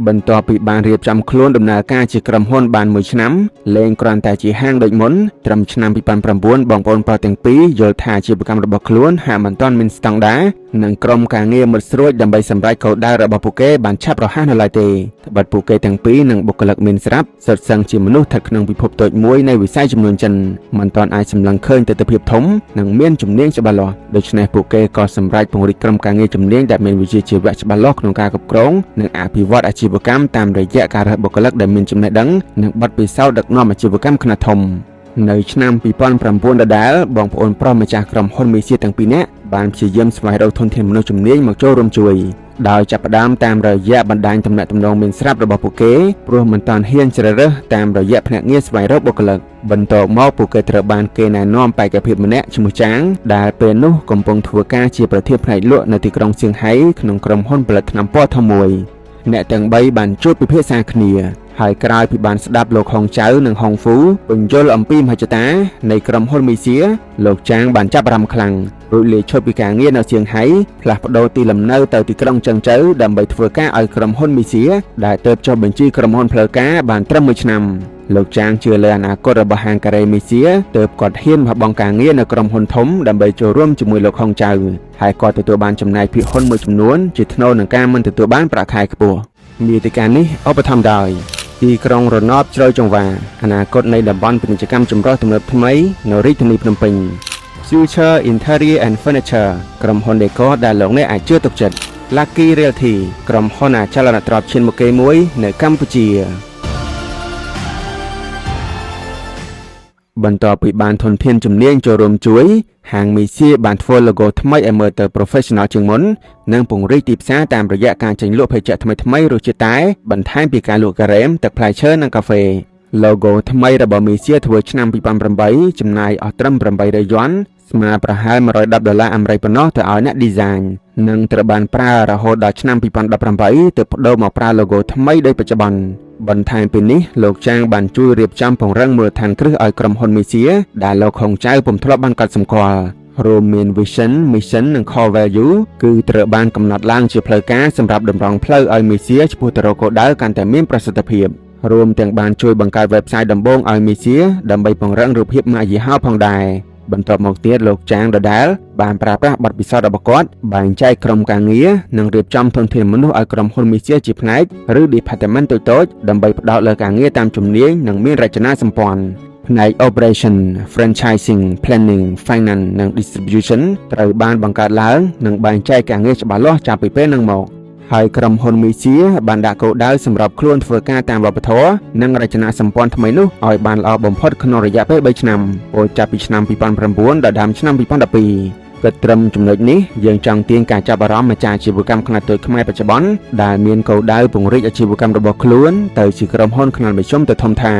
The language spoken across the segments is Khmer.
បន្ទាប់ពីបានរៀបចំខ្លួនដំណើរការជាក្រុមហ៊ុនបានមួយឆ្នាំលែងគ្រាន់តែជាហាងដូចមុនត្រឹមឆ្នាំ2009បងប្អូនប្រុសទាំងពីរយល់ថាអាជីវកម្មរបស់ខ្លួនហាក់មិនទាន់មានស្តង់ដារនិងក្រុមការងារមុតស្រួចដើម្បីសម្រេចគោលដៅរបស់ពួកគេបានឆាប់រហ័សនៅឡើយទេត្បិតពួកគេទាំងពីរនិងបុគ្គលិកមានស្រាប់សុទ្ធសឹងជាមនុស្សស្ថិតក្នុងពិភពតូចមួយនៃវិស័យជំនួញចិនមិនទាន់អាចសម្លឹងឃើញទិដ្ឋភាពធំនិងមានជំនាញច្បាស់លាស់ដូច្នេះពួកគេក៏សម្រេចពង្រីកក្រុមការងារជំនាញដែលមានវិជ្ជាជីវៈច្បាស់លាស់ក្នុងការគ្រប់គ្រងនិងអភិវឌ្ឍអាជីវកម្មតាមរយៈការរើសបុគ្គលិកដែលមានចំណេះដឹងនិងបទពិសោធន៍ដឹកនាំអាជីវកម្មខ្នាតធំនៅឆ្នាំ2009ដដែលបងប្អូនប្រុសម្ចាស់ក្រុមហ៊ុនមេសៀទាំងពីរនាក់បានព្យាយាមស្វែងរកធនធានមនុស្សជំនាញមកចូលរួមជួយដោយចាប់ផ្ដើមតាមរយៈបណ្ដាញទំនាក់ទំនងមានស្រាប់របស់ពួកគេព្រោះមិនទាន់ហ៊ានជ្រើសរើសតាមរយៈភ្នាក់ងារស្វែងរកបុគ្គលិកបន្ទាប់មកពួកគេត្រូវបានគេណែនាំបេក្ខភាពម្នាក់ឈ្មោះចាងដែលពេលនោះកំពុងធ្វើការជាប្រធានផ្នែកលក់នៅទីក្រុងសៀងហៃក្នុងក្រុមហ៊ុនផលិតថ្នាំពណ៌ធំមួយអ្នកទាំង3បានជួបពិភាក្សាគ្នាហើយក្រោយពីបានស្ដាប់លោកហុងចៅនិងហុងហ្វូពន្យល់អំពីមហិច្ឆតានៃក្រុមហ៊ុនមីសៀលោកចាងបានចាប់អារម្មណ៍ខ្លាំងរួចលាឈប់ពីការងារនៅសៀងហៃផ្លាស់ប្ដូរទីលំនៅទៅទីក្រុងចឹងចៅដើម្បីធ្វើការឲ្យក្រុមហ៊ុនមីសៀដែលទើបចុះបញ្ជីក្រុមហ៊ុនផ្លូវការបានត្រឹមមួយឆ្នាំលោកចាងជឿលើអនាគតរបស់ហាងការ៉េមីសៀទើបគាត់ហ៊ានបោះបង់ការងារនៅក្រុមហ៊ុនធំដើម្បីចូលរួមជាមួយលោកហុងចៅហើយគាត់ទទួលបានចំណែកភាគហ៊ុនមួយចំនួនជាថ្នូរនឹងការមិនទទួលបានប្រាក់ខែខ្ពស់មាតិកានេះឧបត្ថម្ភដោយទីក្រុងរណបជ្រោយចង្វាអនាគតនៃតំបន់ពាណិជ្ជកម្មចម្រុះទំនើបថ្មីនៅរាជធានីភ្នំពេញ Future Interior and Furniture ក្រុមហ៊ុនដេកដែលលោកអ្នកអាចជឿទុកចិត្ត Lucky Realty ក្រុមហ៊ុនអចលនទ្រព្យឈានមុខគេមួយនៅកម្ពុជាបន្ទាប់ពីបានធនធានជំនាញចូលរួមជួយហាងមីសៀបានធ្វើ logo ថ្មីឲ្យមើលទៅ professional ជាងមុននិងពង្រីកទីផ្សារតាមរយៈការចេញលក់ភេសជ្ជៈថ្មីៗរសជាតិតែបន្ថែមពីការលក់ការ៉េមទឹកផ្លែឈើនិងកាហ្វេ logo ថ្មីរបស់មីសៀធ្វើឆ្នាំ2008ចំណាយអស់ត្រឹម800យ័នស្មើប្រហែល110ដុល្លារអាមេរិកប៉ុណ្ណោះទៅឲ្យអ្នក design និងត្រូវបានប្រើរហូតដល់ឆ្នាំ2018ទើបប្ដូរមកប្រើ logo ថ្មីដូចបច្ចុប្បន្នបន្ថែមពីនេះលោកចាងបានជួយរៀបចំពង្រឹងមូលដ្ឋានគ្រឹះឲ្យក្រុមហ៊ុនមីសៀដែលលោកហុងចៅពុំធ្លាប់បានកត់សម្គាល់រួមមាន Vision, Mission និង Core Value គឺត្រូវបានកំណត់ឡើងជាផ្លូវការសម្រាប់តម្រង់ផ្លូវឲ្យមីសៀឆ្ពោះទៅរកគោលដៅកាន់តែមានប្រសិទ្ធភាពរួមទាំងបានជួយបង្កើត website ដំបូងឲ្យមីសៀដើម្បីពង្រឹងរូបភាពម៉ាកយីហោផងដែរបន្ទាប់មកទៀតលោកចាងដដែលបានប្រើប្រាស់បទពិសោធន៍របស់គាត់បែងចែកក្រុមការងារនិងរៀបចំធនធានមនុស្សឲ្យក្រុមហ៊ុនមីសៀជាផ្នែកឬ department តូចៗដើម្បីផ្ដោតលើការងារតាមជំនាញនិងមានរចនាសម្ព័ន្ធផ្នែក Operation, Franchising, Planning, Finance និង Distribution ត្រូវបានបង្កើតឡើងនិងបែងចែកការងារច្បាស់លាស់ចាប់ពីពេលហ្នឹងមកហើយក្រុមហ៊ុនមីសៀបានដាក់គោលដៅសម្របខ្លួនធ្វើការតាមវប្បធម៌និងរចនាសម្ព័ន្ធថ្មីនោះឲ្យបានល្អបំផុតក្នុងរយៈពេល3ឆ្នាំពោលចាប់ពីឆ្នាំ2009ដល់ដើមឆ្នាំ2012គិតត្រឹមចំណុចនេះយើងចង់ទាញការចាប់អារម្មណ៍ម្ចាស់អាជីវកម្មខ្នាតតូចខ្មែរបច្ចុប្បន្នដែលមានគោលដៅពង្រីកអាជីវកម្មរបស់ខ្លួនទៅជាក្រុមហ៊ុនខ្នាតមធ្យមទៅធំថា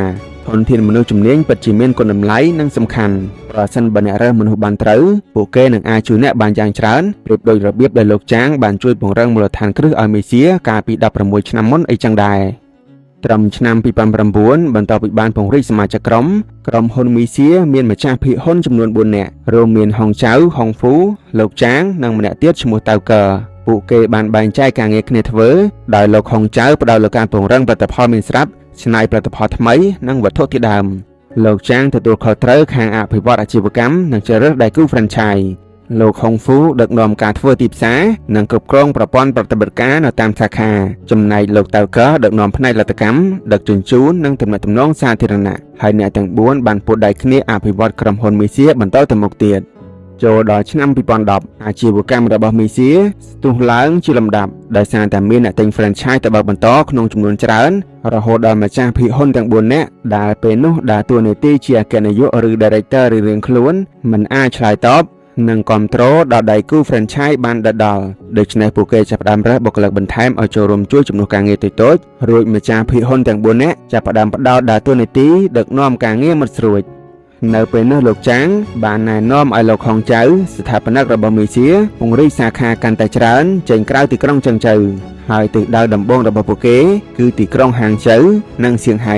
ធនធានមនុស្សជំនាញពិតជាមានគុណតម្លៃនិងសំខាន់ប្រសិនបើអ្នករើសមនុស្សបានត្រូវពួកគេនឹងអាចជួយអ្នកបានយ៉ាងច្រើនប្រៀបដូចរបៀបដែលលោកចាងបានជួយពង្រឹងមូលដ្ឋានគ្រឹះឲ្យមេសៀកាលពី16ឆ្នាំមុនអីចឹងដែរត្រឹមឆ្នាំ2009បន្ទាប់ពីបានពង្រីកសមាជិកក្រុមក្រុមហ៊ុនមីសៀមានម្ចាស់ភាគហ៊ុនចំនួន4នាក់រួមមានហុងចៅហុងហ្វូលោកចាងនិងម្នាក់ទៀតឈ្មោះតៅកើពួកគេបានបែងចែកការងារគ្នាធ្វើដោយលោកហុងចៅផ្ដោតលើការពង្រឹងផលិតផលមានស្រាប់ច្នៃផលិតផលថ្មីនិងវត្ថុធាតុដើមលោកចាងទទួលខុសត្រូវខាងអភិវឌ្ឍអាជីវកម្មនិងជ្រើសរើសដៃគូ franchise លោកហុងហ្វូដឹកនាំការធ្វើទីផ្សារនិងគ្រប់គ្រងប្រព័ន្ធប្រតិបត្តិការនៅតាមសាខាចំណែកលោកតៅកើដឹកនាំផ្នែកលទ្ធកម្មដឹកជញ្ជូននិងទំនាក់ទំនងសាធារណៈហើយអ្នកទាំង4បានពួតដៃគ្នាអភិវឌ្ឍក្រុមហ៊ុនមីសៀបន្តទៅមុខទៀតចូលដល់ឆ្នាំ2010អាជីវកម្មរបស់មីសៀស្ទុះឡើងជាលំដាប់ដោយសារតែមានអ្នកទិញ franchise ទៅបើកបន្តក្នុងចំនួនច្រើនរហូតដល់ម្ចាស់ភាគហ៊ុនទាំង4នាក់ដែលពេលនោះដើរតួនាទីជាអគ្គនាយកឬ director រៀងៗខ្លួនមិនអាចឆ្លើយតបនិងគ្រប់គ្រងដល់ដៃគូ franchise បានដិតដល់ដូច្នេះពួកគេចាប់ផ្ដើមរើសបុគ្គលិកបន្ថែមឲ្យចូលរួមជួយជំនួសការងារតូចៗរួចម្ចាស់ភាគហ៊ុនទាំង4នាក់ចាប់ផ្ដើមផ្ដោតដើរតួនាទីដឹកនាំការងារមុតស្រួចនៅពេលនោះលោកចាងបានណែនាំឲ្យលោកហុងចៅស្ថាបនិករបស់មីសៀពង្រីកសាខាកាន់តែច្រើនចេញក្រៅទីក្រុងចឹងចៅហើយទិសដៅដំបូងរបស់ពួកគេគឺទីក្រុងហាងចៅនិងសៀងហៃ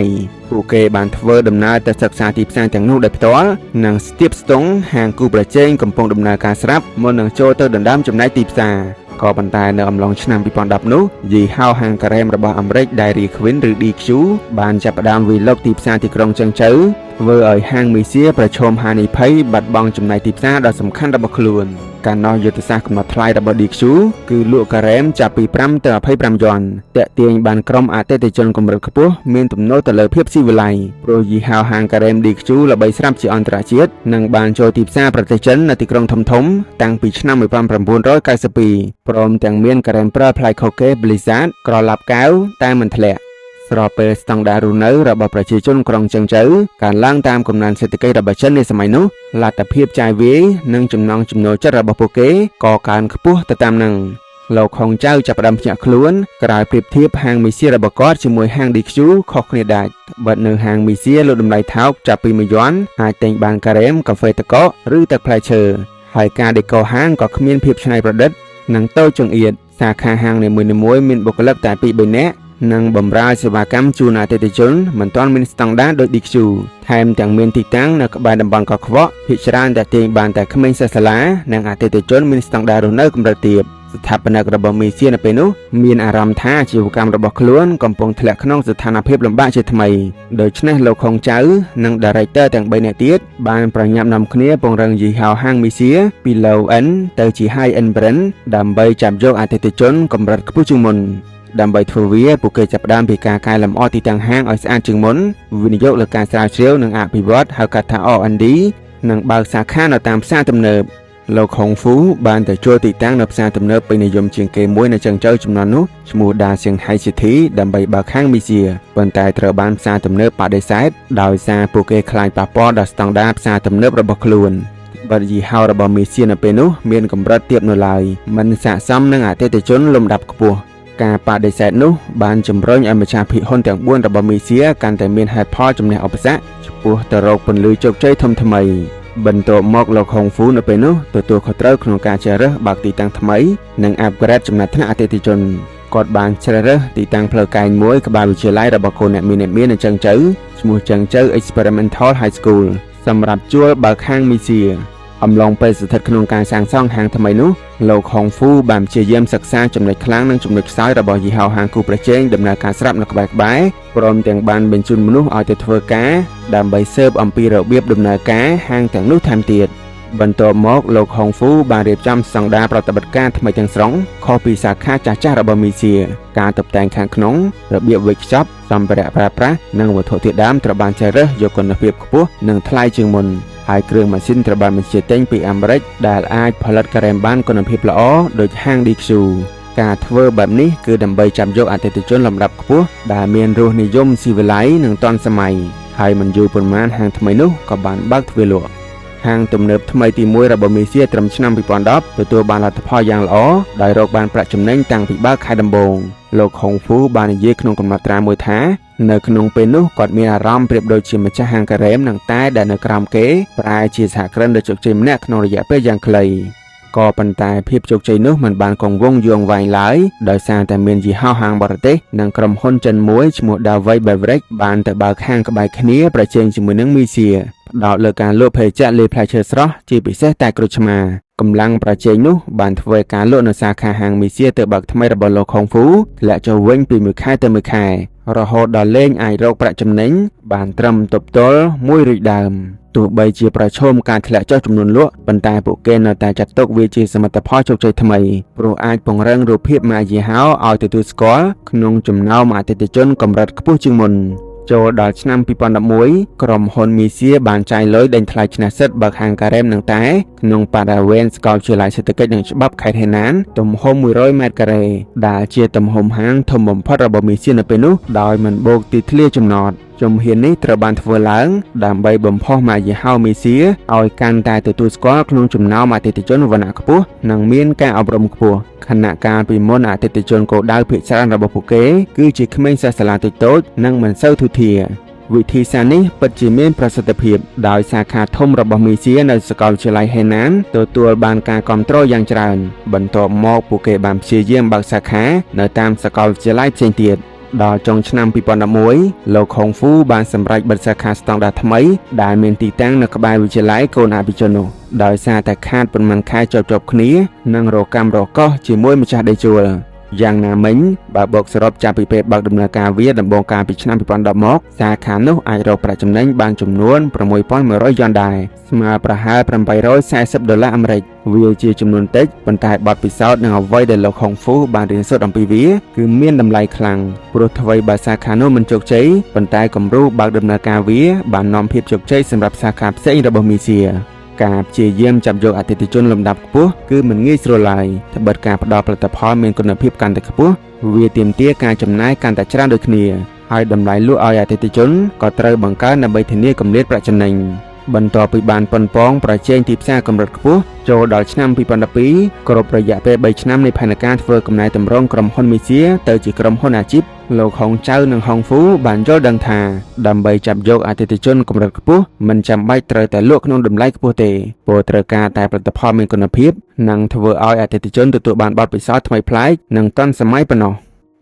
ពួកគេបានធ្វើដំណើរទៅសិក្សាទីផ្សារទាំងនោះដោយផ្ទាល់និងស្ទាបស្ទង់ហាងគូប្រជែងកំពុងដំណើរការស្រាប់មុននឹងចូលទៅដណ្ដើមចំណែកទីផ្សារ ក៏ប៉ុន្តែនៅអំឡុងឆ្នាំ2010នោះយីហោហាងការ៉េមរបស់អាមេរិក Dairy Queen ឬ DQ បានចាប់ផ្ដើមវាយលុកទីផ្សារទីក្រុងចឹងចៅធ្វើឲ្យហាងមីសៀប្រឈមហានិភ័យបាត់បង់ចំណែកទីផ្សារដ៏សំខាន់របស់ខ្លួនកាលនោះយុទ្ធសាស្ត្រកំណត់ថ្លៃរបស់ DQ គឺលក់ការ៉េមចាប់ពី5ទៅ25យ័នតាក់ទាញបានក្រុមអតិថិជនកម្រិតខ្ពស់មានទំនោរទៅលើភាពស៊ីវិល័យព្រោះយីហោហាងការ៉េម DQ ល្បីស្រាប់ជាអន្តរជាតិនិងបានចូលទីផ្សារប្រទេសចិននៅទីក្រុងធំៗតាំងពីឆ្នាំ1992ព្រមទាំងមានការ៉េមប្រើផ្លែខូកេ Blizzard ក្រឡាប់កែវតែមិនធ្លាក់ស្របពេលស្តង់ដាររស់នៅរបស់ប្រជាជនក្រុងចឹងចៅកើនឡើងតាមកំណើនសេដ្ឋកិច្ចរបស់ចិននាសម័យនោះលទ្ធភាពចាយវាយនិងចំណង់ចំណូលចិត្តរបស់ពួកគេក៏កើនខ្ពស់ទៅតាមនឹងលោកខុងចៅចាប់ផ្ដើមភ្ញាក់ខ្លួនក្រោយប្រៀបធៀបហាងមីសៀរបស់គាត់ជាមួយហាង DQ ខុសគ្នាដាច់ត្បិតនៅហាងមីសៀលក់តម្លៃថោកចាប់ពី1យ័នអាចទិញបានការ៉េមកាហ្វេទឹកកកឬទឹកផ្លែឈើហើយការដេកូហាងក៏គ្មានភាពច្នៃប្រឌិតនិងតូចចង្អៀតសាខាហាងនីមួយៗមានបុគ្គលិកតែ2 3នាក់និងបម្រើសេវាកម្មជូនអតិថិជនមិនទាន់មានស្តង់ដារដូច DQ ថែមទាំងមានទីតាំងនៅក្បែរតំបន់កខ្វក់ភាគច្រើនតែទាញបានតែក្មេងសិស្សសាលានិងអតិថិជនមានស្តង់ដាររស់នៅកម្រិតទាបស្ថាបនិករបស់មីសៀនៅពេលនោះមានអារម្មណ៍ថាអាជីវកម្មរបស់ខ្លួនកំពុងធ្លាក់ក្នុងស្ថានភាពលំបាកជាថ្មីដូច្នេះលោកខុងចៅនិង Director ទាំង3នាក់ទៀតបានប្រញាប់នាំគ្នាពង្រឹងយីហោហាងមីសៀពី low end ទៅជា high end brand ដើម្បីចាប់យកអតិថិជនកម្រិតខ្ពស់ជាងមុនដើម្បីធ្វើវាពួកគេចាប់ផ្ដើមពីការកែលម្អទីតាំងហាងឲ្យស្អាតជាងមុនវិនិយោគលើការស្រាវជ្រាវនិងអភិវឌ្ឍហៅកាត់ថា R&D និងបើកសាខានៅតាមផ្សារទំនើបលោកហុងហ្វូបានទៅជួលទីតាំងនៅផ្សារទំនើបពេញនិយមជាងគេមួយនៅចឹងចៅចំនួននោះឈ្មោះដាសៀងហៃស៊ីធីដើម្បីបើកហាងមីសៀប៉ុន្តែត្រូវបានផ្សារទំនើបបដិសេធដោយសារពួកគេខ្លាចប៉ះពាល់ដល់ស្តង់ដារផ្សារទំនើបរបស់ខ្លួនបិទយីហោរបស់មីសៀនៅពេលនោះមានកម្រិតទាបនៅឡើយមិនស័ក្តិសមនឹងអតិថិជនលំដាប់ខ្ពស់ការបដិសេធនោះបានជំរុញឲ្យម្ចាស់ភាគហ៊ុនទាំង4របស់មីសៀកាន់តែមានហេតុផលជំនះឧបសគ្គឆ្ពោះទៅរកពន្លឺជោគជ័យធំថ្មីបន្ទាប់មកលោកហុងហ្វូនៅពេលនោះទទួលខុសត្រូវក្នុងការជ្រើសរើសបើកទីតាំងថ្មីនិង upgrade ចំណាត់ថ្នាក់អតិថិជនគាត់បានជ្រើសរើសទីតាំងផ្លូវកែងមួយក្បែរវិទ្យាល័យរបស់កូនអ្នកមានអ្នកមាននៅចឹងចៅឈ្មោះចឹងចៅ Experimental High School សម្រាប់ជួលបើកហាងមីសៀអំឡុងពេលស្ថិតក្នុងការសាងសង់ហាងថ្មីនោះលោកហុងហ្វូបានព្យាយាមសិក្សាចំណុចខ្លាំងនិងចំណុចខ្សោយរបស់យីហោហាងគូប្រជែងដំណើរការស្រាប់នៅក្បែរៗព្រមទាំងបានបញ្ជូនមនុស្សឲ្យទៅធ្វើការដើម្បីស៊ើបអំពីរបៀបដំណើរការហាងទាំងនោះថែមទៀតបន្ទាប់មកលោកហុងហ្វូបានរៀបចំស្តង់ដារប្រតិបត្តិការថ្មីទាំងស្រុងខុសពីសាខាចាស់ៗរបស់មីសៀការតុបតែងខាងក្នុងរបៀបវេចខ្ចប់សម្ភារៈប្រើប្រាស់និងវត្ថុធាតុដើមត្រូវបានជ្រើសរើសយកគុណភាពខ្ពស់និងថ្លៃជាងមុនហើយគ្រឿងម៉ាស៊ីនត្រូវបានបញ្ជាទិញពីអាមេរិកដែលអាចផលិតការ៉េមបានគុណភាពល្អដូចហាង DQ ការធ្វើបែបនេះគឺដើម្បីចាប់យកអតិថិជនលំដាប់ខ្ពស់ដែលមានរសនិយមស៊ីវិល័យនិងទាន់សម័យហើយមិនយូរប៉ុន្មានហាងថ្មីនោះក៏បានបើកទ្វារលក់ហាងទំនើបថ្មីទី1របស់មីសៀត្រឹមឆ្នាំ2010ទទួលបានលទ្ធផលយ៉ាងល្អដោយរកបានប្រាក់ចំណេញតាំងពីបើកខែដំបូងលោកហុងហ្វូបាននិយាយក្នុងកំណត់ត្រាមួយថានៅក្នុងពេលនោះគាត់មានអារម្មណ៍ប្រៀបដូចជាម្ចាស់ហាងការ៉េមនិងតែដែលនៅក្រោមគេប្រែជាសហគ្រិនដ៏ជោគជ័យម្នាក់ក្នុងរយៈពេលយ៉ាងខ្លីក៏ប៉ុន្តែភាពជោគជ័យនោះមិនបានគង់វង្សយូរអង្វែងឡើយដោយសារតែមានយីហោហាងបរទេសនិងក្រុមហ៊ុនចិនមួយឈ្មោះ Dawei Beverage បានទៅបើកហាងក្បែរគ្នាប្រជែងជាមួយនឹងមីសៀផ្ដោតលើការលក់ភេសជ្ជៈលាយផ្លែឈើស្រស់ជាពិសេសតែក្រូចឆ្មាកម្លាំងប្រជែងនោះបានធ្វើឲ្យការលក់នៅសាខាហាងមីសៀទៅបើកថ្មីរបស់លោកខុងហ្វូធ្លាក់ចុះវិញពីមួយខែទៅមួយខែរហូតដល់លែងអាចរកប្រាក់ចំណេញបានត្រឹមទប់ទល់មួយរួចដើមទោះបីជាប្រឈមការធ្លាក់ចុះចំនួនលក់ប៉ុន្តែពួកគេនៅតែចាត់ទុកវាជាសមិទ្ធផលជោគជ័យថ្មីព្រោះអាចពង្រឹងរូបភាពម៉ាកយីហោឲ្យទទួលស្គាល់ក្នុងចំណោមអតិថិជនកម្រិតខ្ពស់ជាងមុនចូលដល់ឆ្នាំ2011ក្រុមហ៊ុនមីសៀបានចាយលុយដេញថ្លៃឈ្នះសិទ្ធិបើកហាងការ៉េមនិងតែក្នុងបរិវេណសាកលវិទ្យាល័យសេដ្ឋកិច្ចនិងច្បាប់ខេត្តហេណានទំហំ100ម៉ែត្រការ៉េដែលជាទំហំហាងធំបំផុតរបស់មីសៀនៅពេលនោះដោយមិនបូកទីធ្លាចំណតជំហាននេះត្រូវបានធ្វើឡើងដើម្បីបំផុសម៉ាកយីហោមីសៀឲ្យកាន់តែទទួលស្គាល់ក្នុងចំណោមអតិថិជនវណ្ណៈខ្ពស់និងមានការអប់រំខ្ពស់ខណៈកាលពីមុនអតិថិជនគោលដៅភាគច្រើនរបស់ពួកគេគឺជាក្មេងសិស្សសាលាតូចៗនិងមិនសូវធូរធារវិធីសាស្ត្រនេះពិតជាមានប្រសិទ្ធភាពដោយសាខាធំរបស់មីសៀនៅសាកលវិទ្យាល័យហេណានទទួលបានការគាំទ្រយ៉ាងច្រើនបន្ទាប់មកពួកគេបានព្យាយាមបើកសាខានៅតាមសាកលវិទ្យាល័យផ្សេងទៀត។ ដល់ចុងឆ្នាំ2011លោកហុងហ្វូបានសម្រេចបិទសាខាស្តង់ដារថ្មីដែលមានទីតាំងនៅក្បែរវិទ្យាល័យកូនអភិជននោះដោយសារតែខាតប៉ុន្មានខែជាប់ៗគ្នានិងរកម្មរកោសជាមួយម្ចាស់ដីជួលយ៉ាងណាមិញបើបូកសរុបចាប់ពីពេលបើកដំណើរការវាដំបូងកាលពីឆ្នាំ2010មកសាខានោះអាចរកប្រាក់ចំណេញបានចំនួន6100យ៉ុនដែរស្មើប្រហែល840ដុល្លារអាមេរិកវាជាចំនួនតិចប៉ុន្តែបទពិសោធន៍និងអ្វីដែលលោកហុងហ្វូបានរៀនសូត្រអំពីវាគឺមានតម្លៃខ្លាំងព្រោះថ្វីបើសាខានោះមិនជោគជ័យប៉ុន្តែគំរូបើកដំណើរការវាបាននាំភាពជោគជ័យសម្រាប់សាខាផ្សេងរបស់មីសៀការព្យាយាមចាប់យកអតិថិជនលំដាប់ខ្ពស់គឺមិនងាយស្រួលឡើយត្បិតការផ្ដល់ផលិតផលមានគុណភាពកាន់តែខ្ពស់វាទាមទារការចំណាយកាន់តែច្រើនដូចគ្នាហើយតម្លៃលក់ឲ្យអតិថិជនក៏ត្រូវបង្កើនដើម្បីធានាកម្រិតប្រាក់ចំណេញបន្ទាប់ពីបានប៉ុនប៉ងប្រជែងទីផ្សារកម្រិតខ្ពស់ចូលដល់ឆ្នាំ2012គ្រប់រយៈពេល3ឆ្នាំនៃផែនការធ្វើកំណែតម្រង់ក្រុមហ៊ុនមីសៀទៅជាក្រុមហ៊ុនអាជីពលោកហុងចៅនិងហុងហ្វូបានយល់ដឹងថាដើម្បីចាប់យកអតិថិជនកម្រិតខ្ពស់មិនចាំបាច់ត្រូវតែលក់ក្នុងតម្លៃខ្ពស់ទេពោលត្រូវការតែផលិតផលមានគុណភាពនិងធ្វើឲ្យអតិថិជនទទួលបានបទពិសោធន៍ថ្មីប្លែកនិងទាន់សម័យប៉ុណ្ណោះ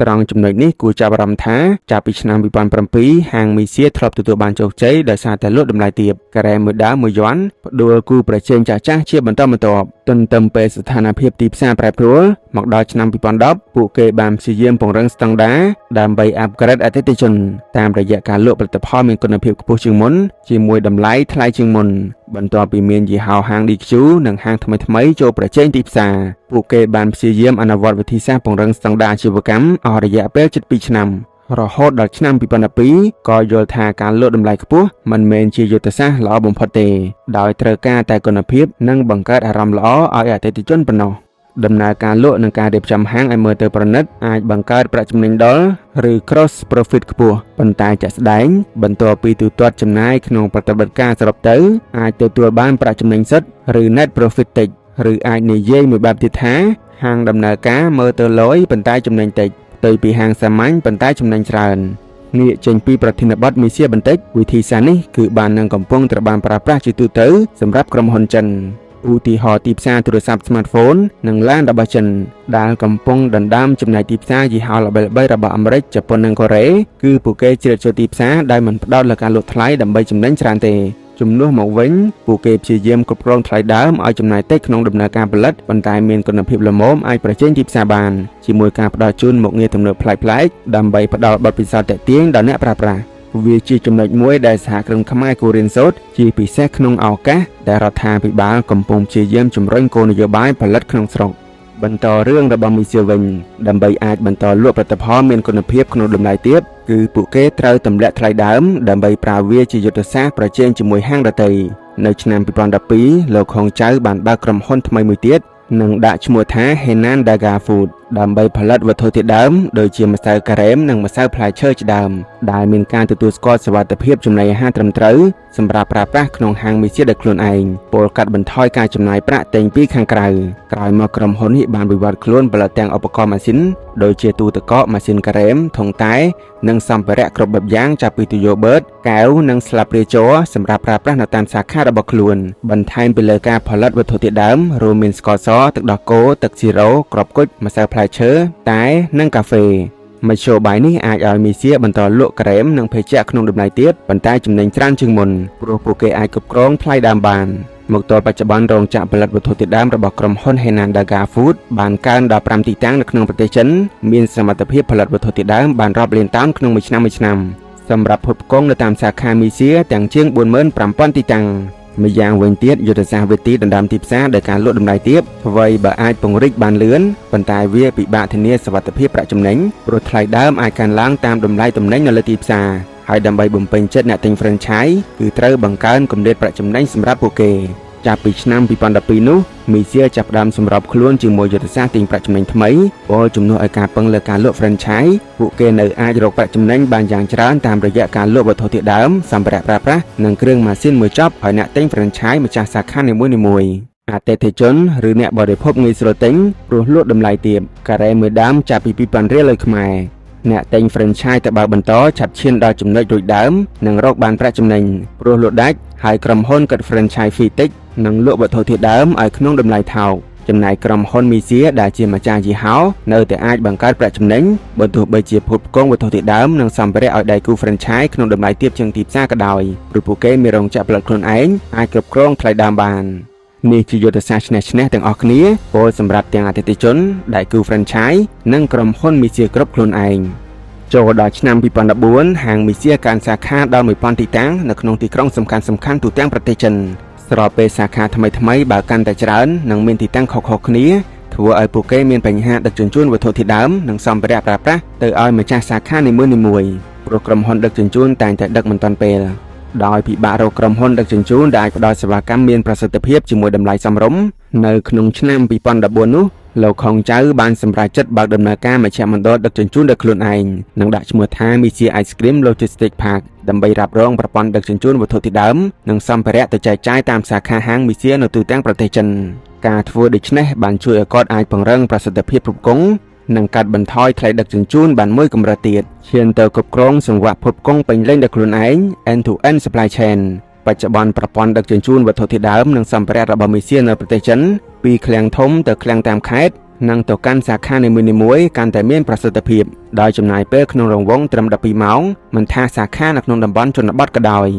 ត្រង់ចំណុចនេះគួរចាប់អារម្មណ៍ថាចាប់ពីឆ្នាំ2007ហាងមីសៀធ្លាប់ទទួលបានជោគជ័យដោយសារតែលក់តម្លៃទាបការ៉េមមួយដើមមួយយ័នផ្ដួលគូប្រជែងចាស់ៗជាបន្តបន្ទាប់ទន្ទឹមពេលស្ថានភាពទីផ្សារប្រែប្រួលមកដល់ឆ្នាំ2010ពួកគេបានព្យាយាមពង្រឹងស្តង់ដារដើម្បី upgrade អតិថិជនតាមរយៈការលក់ផលិតផលមានគុណភាពខ្ពស់ជាងមុនជាមួយតម្លៃថ្លៃជាងមុនបន្ទាប់ពីមានយីហោហាង DQ និងហាងថ្មីៗចូលប្រជែងទីផ្សារពួកគេបានព្យាយាមអនុវត្តវិធីសាស្ត្រពង្រឹងស្តង់ដារអាជីវកម្មអស់រយៈពេលជិត2ឆ្នាំរហូតដល់ឆ្នាំ2012ក៏យល់ថាការលក់តម្លៃខ្ពស់មិនមែនជាយុទ្ធសាស្ត្រល្អបំផុតទេដោយត្រូវការតែគុណភាពនិងបង្កើតអារម្មណ៍ល្អឲ្យអតិថិជនប៉ុណ្ណោះដំណើរការលក់និងការរៀបចំហាងឲ្យមើលទៅប្រណិតអាចបង្កើតប្រាក់ចំណេញដុលឬ gross profit ខ្ពស់ប៉ុន្តែជាក់ស្ដែងបន្ទាប់ពីទូទាត់ចំណាយក្នុងប្រតិបត្តិការសរុបទៅអាចទទួលបានប្រាក់ចំណេញសុទ្ធឬ net profit តិចឬអាចនិយាយមួយបែបទៀតថាហាងដំណើរការមើលទៅលយប៉ុន្តែចំណេញតិចផ្ទុយពីហាងសាមញ្ញប៉ុន្តែចំណេញច្រើនងាកចេញពីប្រធានបទមីសៀបន្តិចវិធីសាស្ត្រនេះគឺបាននឹងកំពុងត្រូវបានប្រើប្រាស់ជាទូទៅសម្រាប់ក្រុមហ៊ុនចិនឧទាហរណ៍ទីផ្សារទូរស័ព្ទ smartphone និងឡានរបស់ចិនដែលកំពុងដណ្ដើមចំណែកទីផ្សារយីហោល្បីៗរបស់អាមេរិកជប៉ុននិងកូរ៉េគឺពួកគេជ្រៀតចូលទីផ្សារដោយមិនផ្ដោតលើការលក់ថ្លៃដើម្បីចំណេញច្រើនទេជំនួសមកវិញពួកគេព្យាយាមគ្រប់គ្រងថ្លៃដើមឲ្យចំណាយតិចក្នុងដំណើរការផលិតប៉ុន្តែមានគុណភាពល្មមអាចប្រជែងទីផ្សារបានជាមួយការផ្ដល់ជូនមុខងារទំនើបប្លែកៗដើម្បីផ្ដល់បទពិសោធន៍ទាក់ទាញដល់អ្នកប្រើប្រាស់វាជាចំណុចមួយដែលសហគ្រិនខ្មែរគួររៀនសូត្រជាពិសេសក្នុងឱកាសដែលរដ្ឋាភិបាលកំពុងព្យាយាមជំរុញគោលនយោបាយផលិតក្នុងស្រុកបន្តរឿងរបស់មីសៀវិញដើម្បីអាចបន្តលក់ផលិតផលមានគុណភាពក្នុងតម្លៃទាបគឺពួកគេត្រូវទម្លាក់ថ្លៃដើមដើម្បីប្រើវាជាយុទ្ធសាស្ត្រប្រជែងជាមួយហាងដទៃនៅឆ្នាំ2012លោកហុងចៅបានបើកក្រុមហ៊ុនថ្មីមួយទៀតនិងដាក់ឈ្មោះថា Henan Daga Food ដើម្បីផលិតវត្ថុធាតុដើមដូចជាម្សៅការ៉េមនិងម្សៅផ្លែឈើជាដើមដែលមានការទទួលស្គាល់សុវត្ថិភាពចំណីអាហារត្រឹមត្រូវសម្រាប់ប្រើប្រាស់ក្នុងហាងមីសៀដោយខ្លួនឯងពលកាត់បន្ថយការចំណាយប្រាក់ទិញពីខាងក្រៅក្រោយមកក្រុមហ៊ុននេះបានវិវត្តខ្លួនផលិតទាំងឧបករណ៍ម៉ាស៊ីនដូចជាទូទឹកកកម៉ាស៊ីនការ៉េមធុងតែនិងសម្ភារៈគ្រប់បែបយ៉ាងចាប់ពីទុយោបឺតកែវនិងស្លាបព្រាជ័រសម្រាប់ប្រើប្រាស់នៅតាមសាខារបស់ខ្លួនបន្ថែមពីលើការផលិតវត្ថុធាតុដើមរួមមានស្ករសទឹកដោះគោទឹកស៊ីរ៉ូគ្រាប់គុជម្សៅផ្លែឈើតែនិងកាហ្វេមធ្យោបាយនេះអាចឲ្យមីសៀបន្តលក់ការ៉េមនិងភេសជ្ជៈក្នុងតម្លៃទាបប៉ុន្តែចំណេញច្រើនជាងមុនព្រោះពួកគេអាចគ្រប់គ្រងថ្លៃដើមបានមកទល់បច្ចុប្បន្នរោងចក្រផលិតវត្ថុធាតុដើមរបស់ក្រុមហ៊ុន Henan Daga Food បានកើនដល់5ទីតាំងនៅក្នុងប្រទេសចិនមានសមត្ថភាពផលិតវត្ថុធាតុដើមបានរាប់លានតោនក្នុងមួយឆ្នាំមួយឆ្នាំសម្រាប់ផ្គត់ផ្គង់នៅតាមសាខាមីសៀទាំងជាង45,000ទីតាំងម្យ៉ាងវិញទៀតយុទ្ធសាស្ត្រវិធីដណ្ដើមទីផ្សារដោយការលក់តម្លៃទាបអ្វីបើអាចពង្រីកបានលឿនប៉ុន្តែវាពិបាកធានាសុវត្ថិភាពប្រាក់ចំណេញព្រោះថ្លៃដើមអាចកើនឡើងតាមតម្លៃទំនិញនៅលើទីផ្សារហើយដើម្បីបំពេញចិត្តអ្នកទិញ franchise គឺត្រូវបង្កើនកម្រិតប្រាក់ចំណេញសម្រាប់ពួកគេចាប់ពីឆ្នាំ2012នោះមីសៀចាប់ផ្ដើមសម្របខ្លួនជាមួយយុទ្ធសាស្ត្រទាញប្រាក់ចំណេញថ្មីពលជំនួសឲ្យការពឹងលើការលក់ franchise ពួកគេនៅអាចរកប្រាក់ចំណេញបានយ៉ាងច្រើនតាមរយៈការលក់វត្ថុធាតុដើមសម្ភារៈប្រើប្រាស់និងគ្រឿងម៉ាស៊ីនមួយចប់ឲ្យអ្នកទិញ franchise ម្ចាស់សាខានីមួយៗអតិថិជនឬអ្នកបរិភោគងាយស្រួលទិញព្រោះលក់តម្លៃទាបការ៉េមួយដើមចាប់ពី2000រៀលលើខ្មែរអ្នកទិញ franchise ទៅបើកបន្តឆាប់ឈានដល់ចំណុចរួចដើមនិងរកបានប្រាក់ចំណេញព្រោះលក់ដាច់ហើយក្រុមហ៊ុនគិត franchise fee តិចនិងលក់វត្ថុធាតុដើមឲ្យក្នុងតម្លៃថោក។ ចំណែកក្រុមហ៊ុនមីសៀដែលជាម្ចាស់យីហោនៅតែអាចបង្កើតប្រាក់ចំណេញបើទោះបីជាផ្គត់ផ្គង់វត្ថុធាតុដើមនិងសម្ភារៈឲ្យដៃគូ franchise ក្នុងតម្លៃទាបជាងទីផ្សារក៏ដោយព្រោះពួកគេមានរោងចក្រផលិតខ្លួនឯងអាចគ្រប់គ្រងថ្លៃដើមបាននេះជាយុទ្ធសាស្ត្រឈ្នះឈ្នះទាំងអស់គ្នាពលសម្រាប់ទាំងអតិថិជនដៃគូ franchise និងក្រុមហ៊ុនមីសៀគ្រប់ខ្លួនឯងចូលដល់ឆ្នាំ2014ហាងមីសៀកើនសាខាដល់1000ទីតាំងនៅក្នុងទីក្រុងសំខាន់ៗទូទាំងប្រទេសចិនស្របពេលសាខាថ្មីៗបើកាន់តែច្រើននិងមានទីតាំងខុសៗគ្នាធ្វើឲ្យពួកគេមានបញ្ហាដឹកជញ្ជូនវត្ថុធាតុដើមនិងសម្ភារៈប្រើប្រាស់ទៅឲ្យម្ចាស់សាខានីមួយៗព្រោះក្រុមហ៊ុនដឹកជញ្ជូនតែងតែដឹកមិនទាន់ពេលដោយពិបាករកក្រុមហ៊ុនដឹកជញ្ជូនដែលអាចផ្ដល់សេវាកម្មមានប្រសិទ្ធភាពជាមួយតម្លៃសមរម្យនៅក្នុងឆ្នាំ2014នោះលោកខុងចៅបានសម្រេចចិត្តបើកដំណើរការមជ្ឈមណ្ឌលដឹកជញ្ជូនដោយខ្លួនឯងនិងដាក់ឈ្មោះថា Misia Ice Cream Logistics Park ដើម្បីរ៉ាប់រងប្រព័ន្ធដឹកជញ្ជូនវត្ថុធាតុដើមនិងសម្ភារៈទៅចែកចាយតាមសាខាហាងមីសៀនៅទូទាំងប្រទេសចិនការធ្វើដូច្នេះបានជួយឲ្យគាត់អាចពង្រឹងប្រសិទ្ធភាពផ្គត់ផ្គង់និងកាត់បន្ថយថ្លៃដឹកជញ្ជូនបានមួយកម្រិតទៀតឈានទៅគ្រប់គ្រងសង្វាក់ផ្គត់ផ្គង់ពេញលេញដោយខ្លួនឯង end to end supply chain បច្ចុប្បន្នប្រព័ន្ធដឹកជញ្ជូនវត្ថុធាតុដើមនិងសម្ភារៈរបស់មីសៀនៅប្រទេសចិនពីឃ្លាំងធំទៅឃ្លាំងតាមខេត្តនិងទៅកាន់សាខានីមួយៗកាន់តែមានប្រសិទ្ធភាពដោយចំណាយពេលក្នុងរង្វង់ត្រឹម12ម៉ោងមិនថាសាខានៅក្នុងតំបន់ជនបទក៏ដោយ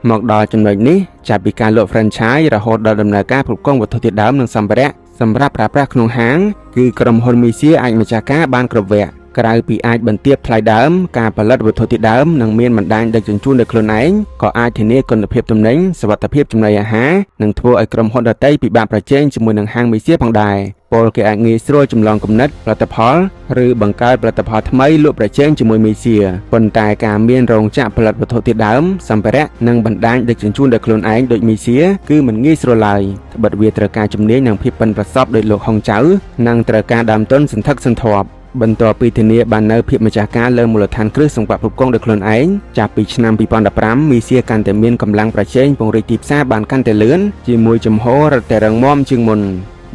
មកដល់ចំណុចនេះចាប់ពីការលក់ franchise រហូតដល់ដំណើរការផ្គត់ផ្គង់វត្ថុធាតុដើមនិងសម្ភារៈសម្រាប់ប្រើប្រាស់ក្នុងហាងគឺក្រុមហ៊ុនមីសៀអាចម្ចាស់ការបានគ្រប់វគ្គក្រៅពីអាចបន្ទាបថ្លៃដើមការផលិតវត្ថុធាតុដើមនិងមានបណ្ដាញដឹកជញ្ជូនដោយខ្លួនឯងក៏អាចធានាគុណភាពទំនិញសុវត្ថិភាពចំណីអាហារនិងធ្វើឲ្យក្រុមហ៊ុនដទៃពិបាកប្រជែងជាមួយនឹងហាងមីសៀផងដែរពលគេអាចងាយស្រួលចម្លងគំនិតផលិតផលឬបង្កើតផលិតផលថ្មីលក់ប្រជែងជាមួយមីសៀប៉ុន្តែការមានរោងចក្រផលិតវត្ថុធាតុដើមសម្ភារៈនិងបណ្ដាញដឹកជញ្ជូនដោយខ្លួនឯងដូចមីសៀគឺមិនងាយស្រួលឡើយត្បិតវាត្រូវការជំនាញនិងភាពប៉ិនប្រសប់ដូចលោកហុងចៅនិងត្រូវការដើមទុនសន្ធឹកសន្ធាប់បន្ទាប់ពីធានាបាននៅភាពម្ចាស់ការលើមូលដ្ឋានគ្រឹះសង្វាក់ផ្គត់ផ្គង់ដោយខ្លួនឯងចាប់ពីឆ្នាំ2015មីសៀកាន់តែមានកម្លាំងប្រជែងពង្រីកទីផ្សារបានកាន់តែលឿនជាមួយជំហររឹតតែរឹងមាំជាងមុន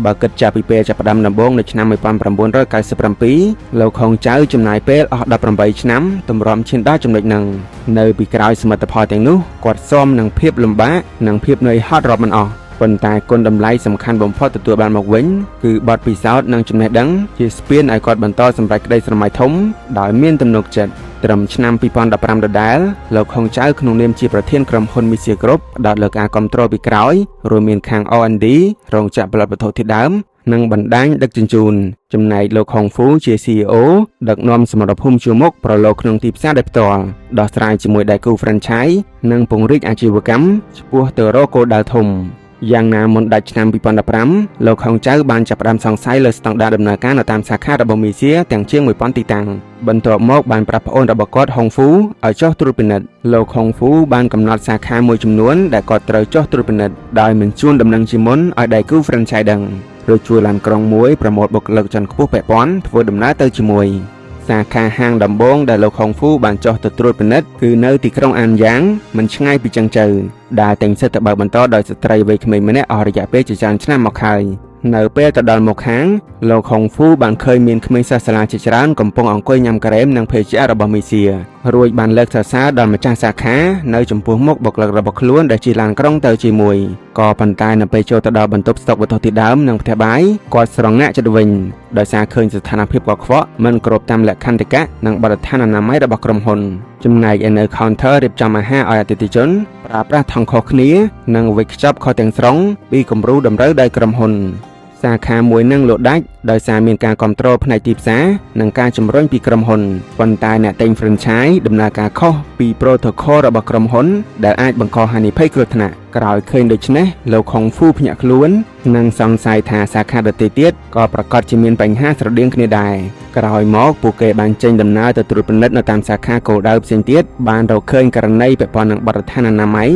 បើគិតចាប់ពីពេលចាប់ផ្ដើមដំបូងនៅឆ្នាំ1997លោកខុងចៅចំណាយពេលអស់18ឆ្នាំទម្រាំឈានដល់ចំណុចហ្នឹងនៅពីក្រោយសមិទ្ធផលទាំងនោះគាត់ស៊ាំនឹងភាពលំបាកនិងភាពនឿយហត់រាប់មិនអស់ប៉ុន្តែគុណតម្លៃសំខាន់បំផុតទទួលបានមកវិញគឺបទពិសោធន៍និងចំណេះដឹងជាស្ពានឲ្យគាត់បន្តសម្រេចក្តីស្រមៃធំដោយមានទំនុកចិត្តត្រឹមឆ្នាំ2015ដដែលលោកហុងចៅក្នុងនាមជាប្រធានក្រុមហ៊ុនមីសៀគ្រប់ផ្ដោតលើការគ្រប់គ្រងពីក្រោយរួមមានខាង R&D រោងចក្រផលិតវត្ថុធាតុដើមនិងបណ្ដាញដឹកជញ្ជូនចំណែកលោកហុងហ្វូជា CEO ដឹកនាំសមរភូមិជួរមុខប្រឡូកក្នុងទីផ្សារដោយផ្ទាល់ដោះស្រាយជាមួយដៃគូ franchise និងពង្រីកអាជីវកម្មឆ្ពោះទៅរកគោលដៅធំយ៉ាងណាមុនដាច់ឆ្នាំ2015លោកហុងចៅបានចាប់ផ្ដើមសង្ស័យលើស្តង់ដារដំណើរការនៅតាមសាខារបស់មីសៀទាំងជាង1000ទីតាំងបន្ទាប់មកបានប្រាប់ប្អូនរបស់គាត់ហុងហ្វូឲ្យចុះត្រួតពិនិត្យលោកហុងហ្វូបានកំណត់សាខាមួយចំនួនដែលគាត់ត្រូវចុះត្រួតពិនិត្យដោយមិនជួនដំណឹងជាមុនឲ្យដៃគូ franchise ដឹងឬជួលឡានក្រុងមួយប្រមូលបុគ្គលិកជាន់ខ្ពស់ពាក់ព័ន្ធធ្វើដំណើរទៅជាមួយសាខាហាងដំបូងដែលលោកហុងហ្វូបានចុះទៅត្រួតពិនិត្យគឺនៅទីក្រុងអានយ៉ាងមិនឆ្ងាយពីចឹងចៅដែលតែងសិតទៅបើកបន្តដោយស្ត្រីវ័យក្មេងម្នាក់អស់រយៈពេលជាច្រើនឆ្នាំមកហើយនៅពេលទៅដល់មុខហាងលោកហុងហ្វូបានឃើញមានក្មេងសិស្សសាលាជាច្រើនកំពុងអង្គុយញ៉ាំការ៉េមនិងភេសជ្ជៈរបស់មីសៀរួចបានលើកសរសើរដល់ម្ចាស់សាខានៅចំពោះមុខបុគ្គលិករបស់ខ្លួនដែលជិះឡានក្រុងទៅជាមួយក៏ប៉ុន្តែនៅពេលចូលទៅដល់បន្ទប់ស្តុកវត្ថុធាតុដើមនិងផ្ទះបាយគាត់ស្រងាកចិត្តវិញដោយសារឃើញស្ថានភាពកខ្វក់មិនគ្រប់តាមលក្ខន្តិកៈនិងបទដ្ឋានអនាម័យរបស់ក្រុមហ៊ុនចំណែកឯនៅ counter រៀបចំអាហារឲ្យអតិថិជនប្រើប្រាស់ថង់ខុសគ្នានិងវេចខ្ចប់ខុសទាំងស្រុងពីគំរូតម្រូវដោយក្រុមហ៊ុនសាខាមួយនឹងលក់ដាច់ដោយសារមានការគ្រប់គ្រងផ្នែកទីផ្សារនិងការជំរុញពីក្រុមហ៊ុនប៉ុន្តែអ្នកទិញ franchise ដំណើរការខុសពី protocol របស់ក្រុមហ៊ុនដែលអាចបង្កហានិភ័យគ្រោះថ្នាក់ក្រោយឃើញដូច្នេះលោកខុងហ្វូភ្ញាក់ខ្លួននិងសង្ស័យថាសាខាដទៃទៀតក៏ប្រកាសជាមានបញ្ហាស្រដៀងគ្នាដែរក្រោយមកពួកគេបានចេញដំណើរទៅត្រួតពិនិត្យនៅតាមសាខាគោលដៅផ្សេងទៀតបានរកឃើញករណីពាក់ព័ន្ធនឹងបទដ្ឋានអនាម័យ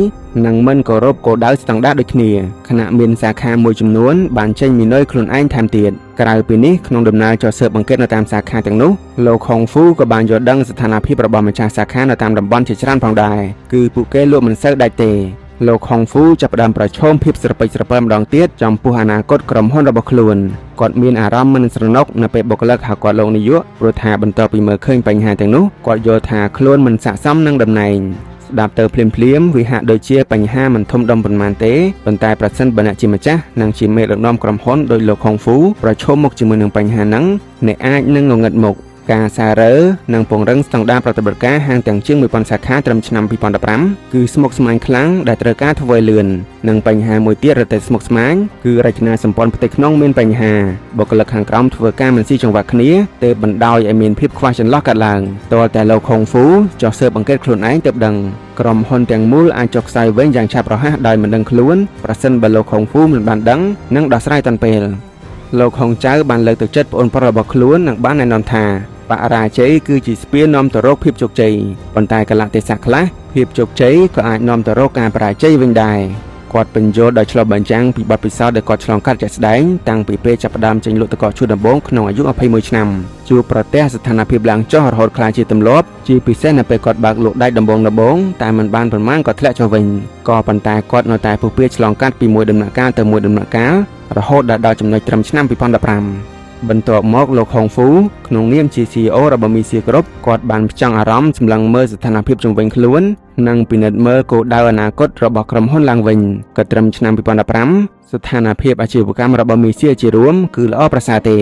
និងមិនគោរពគោលដៅស្តង់ដារដូចគ្នាខណៈមានសាខាមួយចំនួនបានចេញមីនុយខ្លួនឯងថែមទៀតក្រៅពីនេះក្នុងដំណើរចុះស៊ើបអង្កេតនៅតាមសាខាទាំងនោះលោកខុងហ្វូក៏បានយល់ដឹងស្ថានភាពរបស់ម្ចាស់សាខានៅតាមតំបន់ជាច្រើនផងដែរគឺពួកគេលក់មិនសូវដាច់ទេលោកខុងហ្វូចាប់ផ្ដើមប្រឈមភាពស្រពេចស្រពិលម្ដងទៀតចំពោះអនាគតក្រុមហ៊ុនរបស់ខ្លួនគាត់មានអារម្មណ៍មិនស្រណុកនៅពេលបុគ្គលិកហៅគាត់លោកនាយកព្រោះថាបន្ទាប់ពីមើលឃើញបញ្ហាទាំងនោះគាត់យល់ថាខ្លួនមិនស័ក្តិសមនឹងតំណែង។ ស្ដាប់ទៅភ្លាមភ្លាមវាហាក់ដូចជាបញ្ហាមិនធំដុំប៉ុន្មានទេប៉ុន្តែប្រសិនបើអ្នកជាម្ចាស់និងជាមេដឹកនាំក្រុមហ៊ុនដោយលោកហុងហ្វូប្រឈមមុខជាមួយនឹងបញ្ហាហ្នឹងអ្នកអាចនឹងងងឹតមុខការសាររើនិងពង្រឹងស្តង់ដារប្រតិបត្តិការហាងទាំងជាង1000សាខាត្រឹមឆ្នាំ2015គឺស្មុគស្មាញខ្លាំងដែលត្រូវការធ្វើឲ្យលឿននិងបញ្ហាមួយទៀតរឹតតែស្មុគស្មាញគឺរចនាសម្ព័ន្ធផ្ទៃក្នុងមានបញ្ហាបុគ្គលិកខាងក្រោមធ្វើការមិនស៊ីចង្វាក់គ្នាទើបបណ្ដោយឲ្យមានភាពខ្វះចន្លោះកើតឡើងទាល់តែលោកហុងហ្វូចុះស៊ើបអង្កេតខ្លួនឯងទើបដឹងក្រុមហ៊ុនទាំងមូលអាចចុះខ្សោយវិញយ៉ាងឆាប់រហ័សដោយមិនដឹងខ្លួនប្រសិនបើលោកហុងហ្វូមិនបានដឹងនិងដោះស្រាយទាន់ពេលលោកហុងចៅបានលើកទឹកចិត្តប្អូនប្រុសរបស់ខ្លួននិងបានណែនាំថាបរាជ័យគឺជាស្ពាននាំទៅរកភាពជោគជ័យប៉ុន្តែកលៈទេសៈខ្លះភាពជោគជ័យក៏អាចនាំទៅរកការបរាជ័យវិញដែរគាត់បញ្យល់ដោយឆ្លុះបញ្ចាំងពីបទពិសោធន៍ដែលគាត់ឆ្លងកាត់ជាក់ស្ដែងតាំងពីពេលចាប់ផ្ដើមចេញលក់ទឹកកកឈូសដំបូងក្នុងអាយុ21ឆ្នាំជួបប្រទះស្ថានភាពឡើងចុះរហូតក្លាយជាទម្លាប់ជាពិសេសនៅពេលគាត់បើកលក់ដែកដំបូងៗតែមិនបានប្រមាណក៏ធ្លាក់ចុះវិញក៏ប៉ុន្តែគាត់នៅតែពុះពៀឆ្លងកាត់ពីមួយដំណាក់កាលទៅមួយដំណាក់កាលរហូតដល់ចំណុចត្រឹមឆ្នាំ2015បន្ទាប់មកលោកហុងហ្វូក្នុងនាមជា CEO របស់មីសៀ Group គាត់បានផ្ចង់អារម្មណ៍សម្លឹងមើលស្ថានភាពជុំវិញខ្លួននិងពិនិត្យមើលគោលដៅអនាគតរបស់ក្រុមហ៊ុនឡើងវិញក៏ត្រឹមឆ្នាំ2015ស្ថានភាពអាជីវកម្មរបស់មីសៀជារួមគឺល្អប្រសើរទេ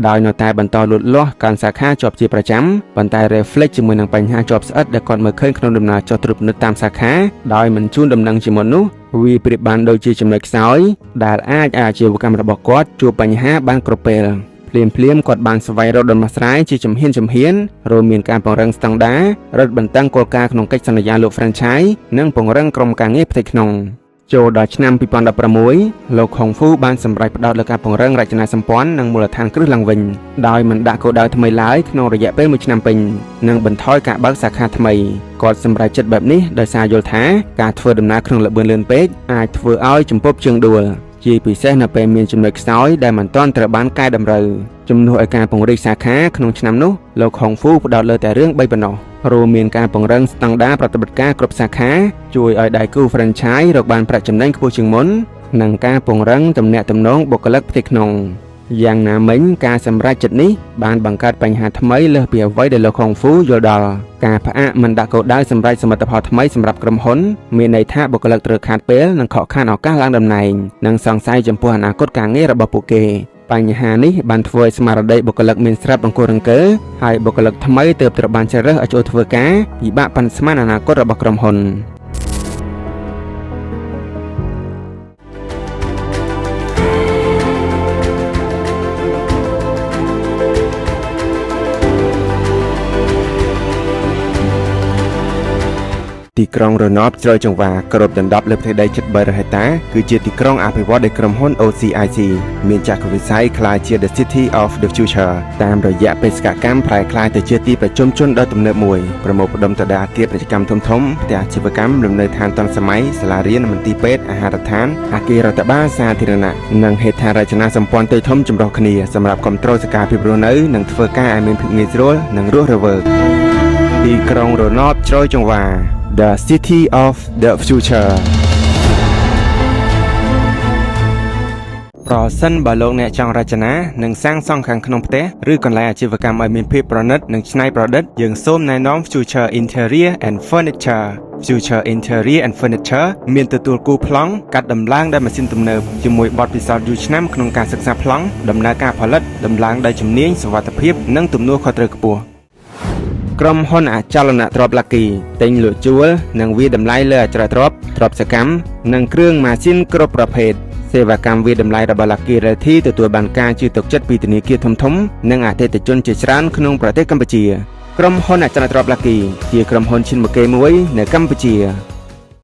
ដោយនៅតែបន្តលូតលាស់កើនសាខាជាប់ជាប្រចាំប៉ុន្តែ reflect ជាមួយនឹងបញ្ហាជាប់ស្អិតដែលគាត់មើលឃើញក្នុងដំណើរចុះត្រួតពិនិត្យតាមសាខាដោយមិនជូនដំណឹងជាមុននោះវាប្រៀបបានដូចជាចំណុចខ្សោយដែលអាចឲ្យអាជីវកម្មរបស់គាត់ជួបបញ្ហាបានគ្រប់ពេលភ្លាមភ្លាមគាត់បានស្វែងរកដំណោះស្រាយជាជំហានជំហានរួមមានការពង្រឹងស្តង់ដាររឹតបន្តឹងគោលការណ៍ក្នុងកិច្ចសន្យាលក់ franchise និងពង្រឹងក្រុមការងារផ្ទៃក្នុងចូលដល់ឆ្នាំ2016លោកហុងហ្វូបានសម្រេចផ្ដោតលើការពង្រឹងរចនាសម្ព័ន្ធនិងមូលដ្ឋានគ្រឹះឡើងវិញដោយមិនដាក់គោលដៅថ្មីឡើយក្នុងរយៈពេលមួយឆ្នាំពេញនិងបន្ថយការបើកសាខាថ្មីគាត់សម្រេចចិត្តបែបនេះដោយសារយល់ថាការធ្វើដំណើរក្នុងល្បឿនលឿនពេកអាចធ្វើឲ្យជំពប់ជើងដួលជាពិសេសនៅពេលមានចំណុចខ្សោយដែលមិនទាន់ត្រូវបានកែតម្រូវជំនួសឲ្យការពង្រីកសាខាក្នុងឆ្នាំនោះលោកហុងហ្វូផ្ដោតលើតែរឿង3ប៉ុណ្ណោះរួមមានការពង្រឹងស្តង់ដារប្រតិបត្តិការគ្រប់សាខាជួយឲ្យដៃគូ franchise រកបានប្រាក់ចំណេញខ្ពស់ជាងមុននិងការពង្រឹងទំនាក់ទំនងបុគ្គលិកផ្ទៃក្នុងយ៉ាងណាមិញការសម្រេចចិត្តនេះបានបង្កើតបញ្ហាថ្មីលើសពីអ្វីដែលលោកហុងហ្វូយល់ដល់ការផ្អាកមិនដាក់គោលដៅសម្រេចសមិទ្ធផលថ្មីសម្រាប់ក្រុមហ៊ុនមានន័យថាបុគ្គលិកត្រូវខាតពេលនិងខកខានឱកាសឡើងតំណែងនិងសង្ស័យចំពោះអនាគតការងាររបស់ពួកគេបញ្ហានេះបានធ្វើឲ្យស្មារតីបុគ្គលិកមានស្រាប់អង្គរង្គើហើយបុគ្គលិកថ្មីទើបត្រូវបានជ្រើសរើសឲ្យចូលធ្វើការពិបាកប៉ាន់ស្មានអនាគតរបស់ក្រុមហ៊ុន ទីក្រុងរណបជ្រោយចង្វាគ្របដណ្ដប់លើផ្ទៃដីជិត300ហិកតាគឺជាទីក្រុងអភិវឌ្ឍដោយក្រុមហ៊ុន OCIC មានចក្រវិស័យក្លាយជា The City of the Future តាមរយៈបេសកកម្មប្រែក្លាយទៅជាទីប្រជុំជនដ៏ទំនើបមួយប្រមូលផ្ដុំទៅដោយអគារពាណិជ្ជកម្មធំៗផ្ទះអាជីវកម្មលំនៅឋានទាន់សម័យសាលារៀនមន្ទីរពេទ្យអាហារដ្ឋានអគាររដ្ឋបាលសាធារណៈនិងហេដ្ឋារចនាសម្ព័ន្ធតូចធំចម្រុះគ្នាសម្រាប់គ្រប់គ្រងសកម្មភាពរស់នៅនិងធ្វើការឲ្យមានភាពងាយស្រួលនិងរស់រវើកទីក្រុងរណបជ្រោយចង្វា The City of the Future ប្រសិនបើលោកអ្នកចង់រចនានិងសាងសង់ខាងក្នុងផ្ទះឬកន្លែងអាជីវកម្មឲ្យមានភាពប្រណិតនិងច្នៃប្រឌិតយើងសូមណែនាំ Future Interior and Furniture Future Interior and Furniture មានទទួលគូប្លង់កាត់ដំឡើងដោយម៉ាស៊ីនទំនើបជាមួយបទពិសោធន៍យូរឆ្នាំក្នុងការសិក្សាប្លង់ដំណើរការផលិតដំឡើងដោយជំនាញសុវត្ថិភាពនិងទំនួលខុសត្រូវខ្ពស់ក្រុមហ៊ុនអចលនទ្រព្យ Lucky ទិញលក់ជួលនិងវាយតម្លៃលើអចលនទ្រព្យទ្រព្យសកម្មនិងគ្រឿងម៉ាស៊ីនគ្រប់ប្រភេទសេវាកម្មវាយតម្លៃរបស់ Lucky Realty ទទួលបានការជឿទុកចិត្តពីធនាគារធំៗនិងអតិថិជនជាច្រើនក្នុងប្រទេសកម្ពុជាក្រុមហ៊ុនអចលនទ្រព្យ Lucky ជាក្រុមហ៊ុនឈានមុខគេមួយនៅកម្ពុជា។